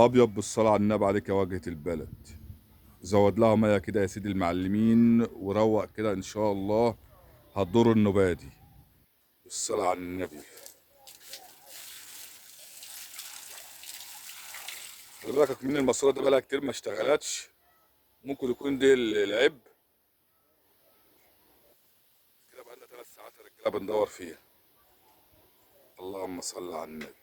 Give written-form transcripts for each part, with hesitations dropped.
ابيض بالصلاة على النبي عليك يا واجهه البلد. زود لها مية كده يا سيدي المعلمين، وروق كده ان شاء الله هتضر النوبادي. بالصلاة على النبي. خلي بالك من الماسورة دي بقالها كتير ما اشتغلتش، ممكن يكون دي العيب. كده بقالنا 3 ساعات يا رجاله بندور فيها. اللهم صل على النبي.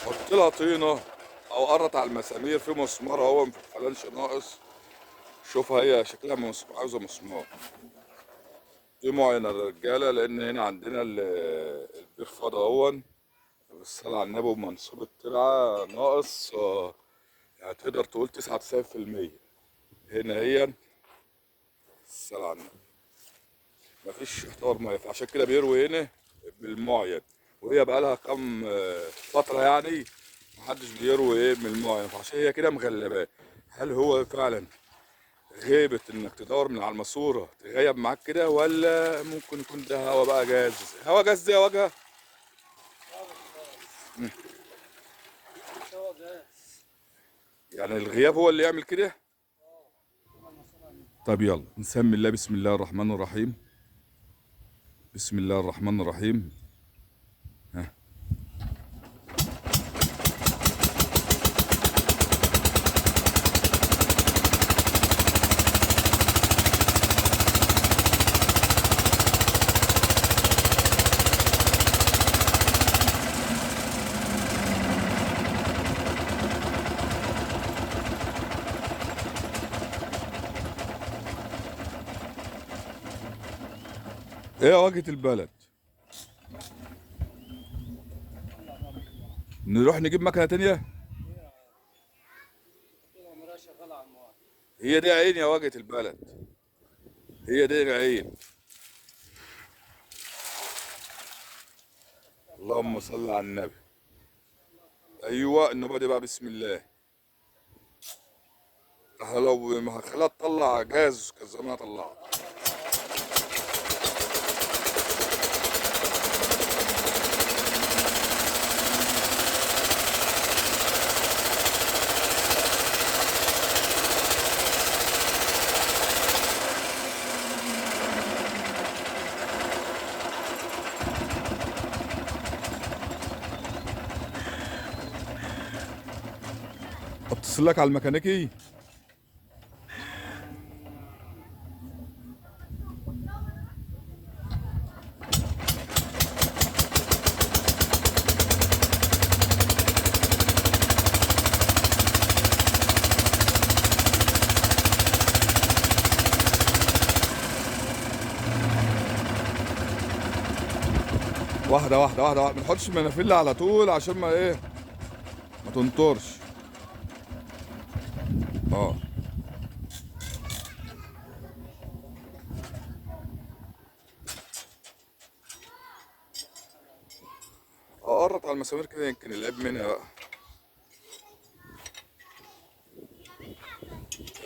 حط لها طينه او قرط على المسامير، في مسمار اهو في الفلانش ناقص. شوفها هي شكلها عاوزه مسمار. دي معينة للرجاله، لان هنا عندنا البير فاضي اهون. بالصلاة على النبي. ومنصوب الترعه ناقص، يعني تقدر تقول 99% هنا هي. الصلاة على النبي. مفيش احتوار مية، فعشان كده بيروي هنا بالمعين. وهي بقالها كام فترة يعني محدش بيروي ايه من المعين، فعشان هي كده مغلباه. هل هو فعلا غيبة انك تدور من على الماسورة تغيب معاك كده، ولا ممكن يكون ده هوا بقى جاز؟ هوا جاز دي يا وجهة؟ يعني الغياب هو اللي يعمل كده؟ طب يلا نسمي الله. بسم الله الرحمن الرحيم. بسم الله الرحمن الرحيم. ها ايه واجهة البلد؟ نروح نجيب مكنة تانية؟ هي دي عين يا واجهة البلد، هي دي عين. اللهم صل على النبي. ايوه النوبة دي بقى بسم الله. احنا لو ما هخليها تطلع جاز كان زمانها طلعت. اتصل لك على الميكانيكي. واحدة واحدة واحدة واحدة، ما نحطش منافيل على طول عشان ما ايه ما تنطرش. اقرط على المسامير كده يمكن العيب منها بقى.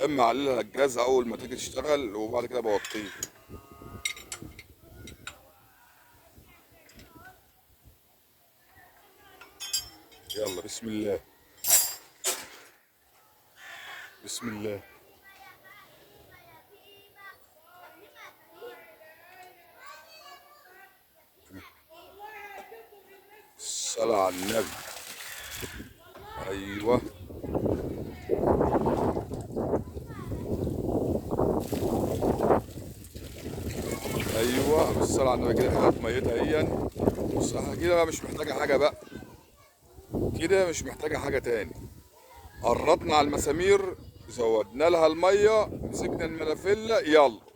اما عليها الجاز اول ما تيجي تشتغل وبعد كده بوطيه. يلا بسم الله. بسم الله. الصلاة على النبي. ايوه ايوه بالصلاة على النبي. كده خدت ميتها اهي. بص كده بقى مش محتاجة حاجة بقى، كده مش محتاجة حاجة تاني. قرطنا على المسامير، زودنا لها المية، مسكنا المنافلة، يلا.